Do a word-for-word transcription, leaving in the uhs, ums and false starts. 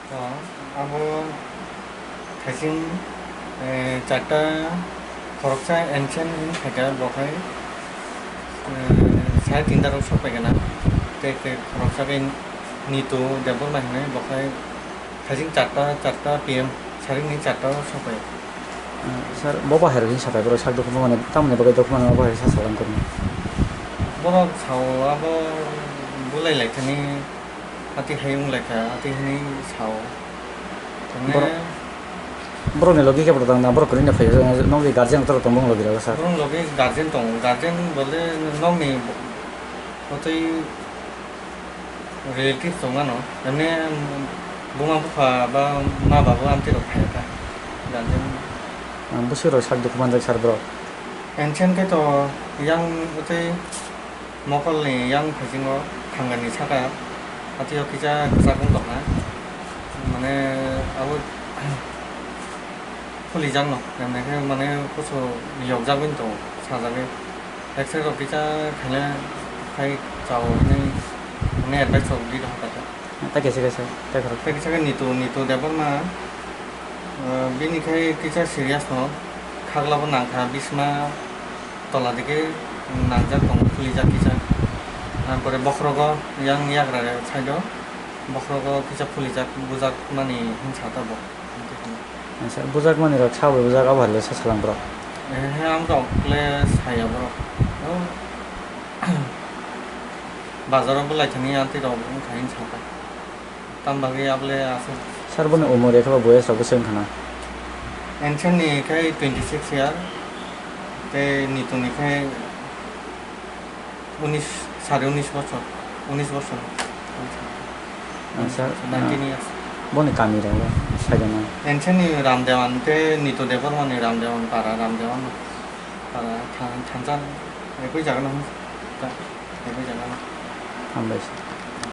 O, abo thaising, eh, charta khoroksa ancient hwn khaikha, bo khai, eh, sare tinta rok sok paikha na. Tei, tei khoroksa khe Nitu Debbarma hwnwi, bo khai thaising charta, charta P M, saringni charta o sok pai. Sir, bo bahai rok ni sapai borok sak dukhu mani, tamoni bagwi dukhu mani bo bahai sa salam kori. Borok sao abo bulai lai thani. Ati hai wng lai kha, ati hwnwi sao. Tongwi borok, borokni logi khe borok tang na, borok kwrwini phai, nokni guardian rok tongo, bong logi rok sa. Borok logi guardian tongo, guardian bole nokni bo-, botwi relative tong mano, emni buma bupha ba ma babu amtwi rok phai kha, guardian. Ang bwswk rok sak dukhu manjak sir borok. Ancient khe to yang botwi. Mokolni yang phaisingno thangnani saka, atio kisa kwchak wng tongkha, mane abo phulijakno, hwnwi khe mane kusu yokjagwi tongo, sajagwi. Exercise rok kisa khaina khai chao hwnwi mane advice rok di rokha kha. Tei kaisa kaisa tei khorok. Tei kisa khe Nitu, Nitu Debbarma, ah, bini khai kisa serious no, khaglabo nangkha, bisma tola dike nangjak tongo, phulijak kisa. Tampore bokhorogo yang yagra side o, bokhorogo kisa phulijak, bujak mani hinsa ta bo. Acha, bujak mani rok sabai bujak abo hai le sa salang borok. Eh, he, ang rok le saya borok. Oh. Bazar o belai thani amtwi rok wngkha hinsa ta. Tam bagwi able aswk. Sir, boni umor ekhe ba boyes rok bwswk wngkha na? Ancient ni khai twenty six year, tei Nitu ni khai unis, sare unis bochor, unis bochor. Acha, nineteen years. Boni kami rok bo sai da na? Ancient ni Ramdewan tei Nitu Debbarma ni Ramdewan para, Ramdewan para than-, thansa ekoi jaga no, ekoi jaga no. Hambai.